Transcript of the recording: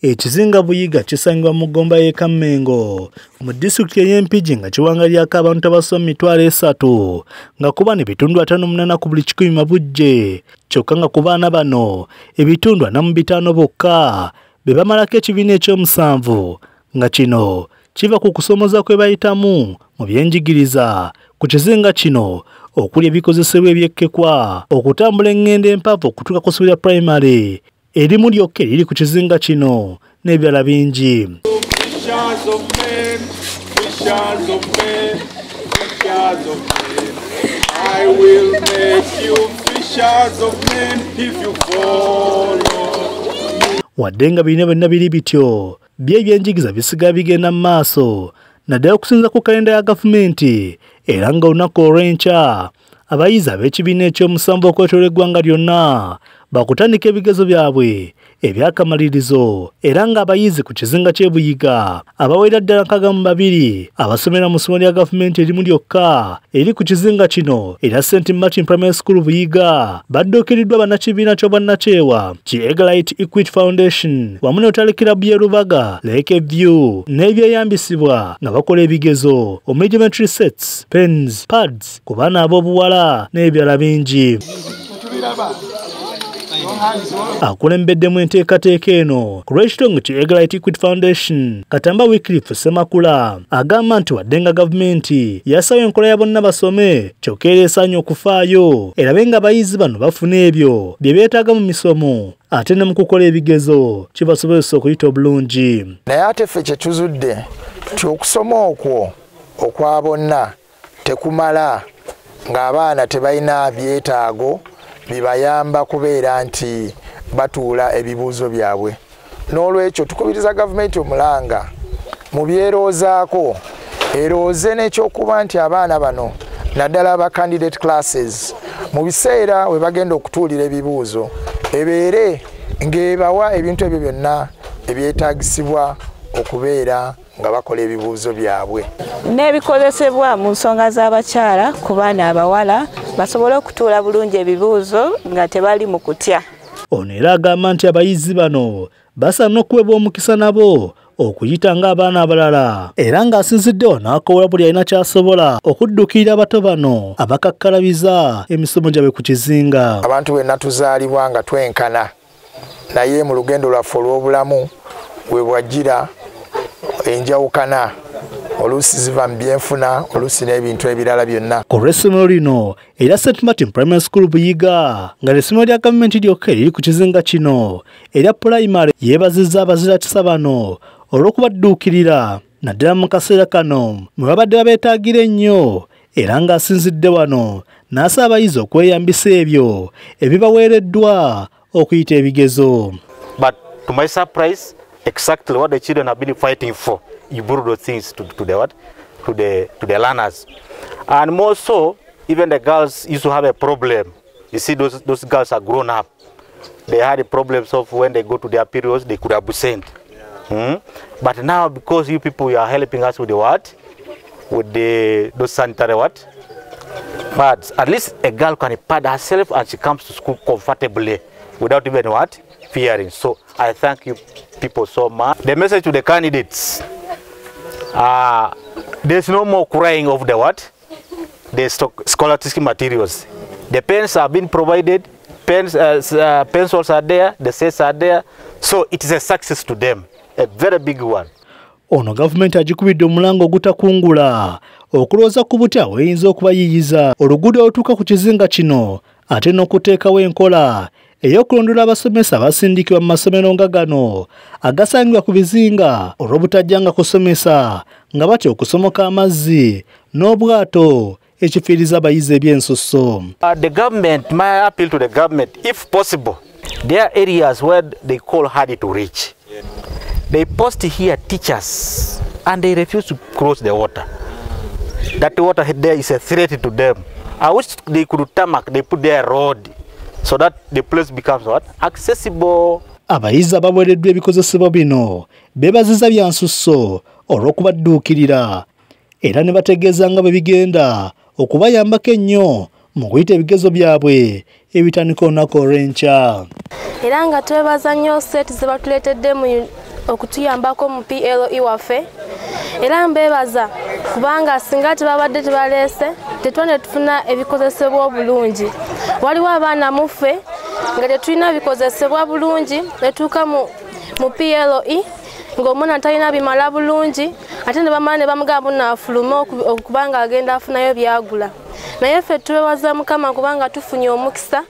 Ekizinga Buyiga kisangibwa mu Gomba y'e Kammengo mu disitulikiti ey'e Mpigi nga kiwangalyako abantu abasoba mu 30,000 nga kuba n'ebitundu 58 ku buli 100 mabujje, kyokka nga ku baana bano ebitundu 45 bokka be bamalako ekibiina ekyomusanvu nga kino kiva ku kusomooza kwe bayitamu mu byenjigiriza. Ku kizinga kino okuli ebikozesebwa ebyekkekwa, okutambula engendo empanvu okutuuka ku ssomero lya pulayimale erimu lyokka eriri ku kizinga kino n'ebirala bingi. Wadde nga birina byonna biri bityo, byo ebyenjigiriza bisigala bigenda mu maaso naddala okusinziira ku kalenda ya gavumenti, era nga olunaku olw'enkya abayizi ab'ekibiina ekyomusanvu okwetooloola eggwanga lyonna bakutandika ebigezo byabwe ebyakamalirizo, era ng'abayizi ku kizinga ky'e Buyiga abawera ddala 62 abasomera mu ssomero lya gavumenti erimu lyokka eri ku kizinga kino erya St Martin Primary School Buyiga badduukiriddwa bannakibiina ky'obwannakyewa ki Eaglite Equity Foundation wamu ne Rotary Club y'e Rubaga Lake View n'ebyeyambisibwa nga bakola ebigezo omuli geometry sets, pens, pads ku baana ab'obuwala n'ebirala bingi. Akulembeddemu enteekateeka eno ku lw'ekitongole ki Eaglite Equity Foundation, Katamba Wycliffe Ssemakula agamba nti wadde nga gavumenti yasawo enkola ya bonna basome, kyokka era esaanye okufaayo erabe ng'abayizi bano bafuna ebyo bye beetaaga mu misomo ate ne mu kukola ebigezo kibasobozesa okuyita obulungi. Naye ate ffe kye tuzudde nti okusoma okwo okwa bonna tekumala ng'abaana tebalina byetaago bibayamba kubeera nti batuula ebibuuzo byabwe. N'olwekyo tukubiriza gavumenti omulanga mu byeroozaako erooze n'ekyokuba nti abaana bano naddala aba candidate classes mu biseera we bagenda okutuulira ebibuuzo ebeere ng'ebawa ebintu ebyo byonna ebyetaagisibwa okubeera nga bakola ebibuuzo byabwe. N'ebikozesebwa mu nsonga z'abakyala ku baana abawala basobole okutuula bulungi ebibuuzo nga tebali mu kutya. Ono era agamba nti abayizi bano basaana okuweebwa omukisa nabo okuyita ng'abaana abalala, era ng'asinziddewo n'akoola buli alina ky'asobola okudduukirira abato bano abakakkalabiza emisomo gyabwe ku kizinga. Abantu bwenna tuzaalibwa nga twenkana, naye mu lugendo lwaffe olw'obulamu we bwajjira enjawukana oluusi ziva mu byenfuna oluusi n'ebintu ebirala byonna. Ku lw'essomero lino erya St Martin Primary School Buyiga nga ly'essomero lya gavumenti lyokka eriri ku kizinga kino erya pulayimale yeebazizza abazirakisa bano olw'okubadduukirira naddala mu kaseera kano mwe babadde babeetaagira ennyo, era ng'asinzidde wano n'asaba abayizi okweyambisa ebyo ebibaweereddwa okuyita ebigezo. But to my surprise, exactly what the children have been fighting for, you brought those things to the what? To the learners. And more so, even the girls used to have a problem. You see, those girls are grown up. They had the problems of when they go to their periods, they could absent. Yeah. But now, because you people you are helping us with the what? With those sanitary what? Pads. At least a girl can pad herself and she comes to school comfortably without even what? Fearing. So I thank you people so much. The message to the candidates, there's no more crying of the what? The scholastic materials. The pens have been provided, pens, pencils are there, the sets are there. So it is a success to them, a very big one. Ono gavumenti agikubidde omulango ogutakungula okulowooza ku butya weyinza okubayiiyiza oluguudo olutuuka ku kizinga kino ate n'okuteekawo enkola ey'okulondoola abasomesa abasindikibwa mu masomero nga gano agasangibwa ku bizinga olw'obutajjanga kusomesa nga batya okusomoka amazzi n'obwato ekifiiriza abayizi ebyensusso. The government, my appeal to the government, if possible, there are areas where they call hard to reach. They post here teachers and they refuse to cross the water. That water there is a threat to them. I wish they could tarmac, they put their road so that the place becomes what? Accessible. Abayizi abaweereddwa ebikozesebwa bino beebaziza bya nsusso olw'okubadduukirira era ne bategeeza nga bwe bigenda okubayambako ennyo mu kuyita ebigezo byabwe ebitandika olunaku olw'enkya. Era nga twebaza nnyo seti ze batuleetedde mu okutuyambako mu PLE waffe. Era mbebaza kubanga singa tebabadde tebaleese tetwane tufuna ebikozesebwa obulungi. Waliwo abaana muffe nga tetulina bikozesebwa bulungi, netuuka mu PLE ng'omwana talina bimala bulungi, ate ne bamala ne bamugamba naafulume okubanga agenda afunayo byagula. Naye ffe twebaza Mukama kubanga tufunye omukisa.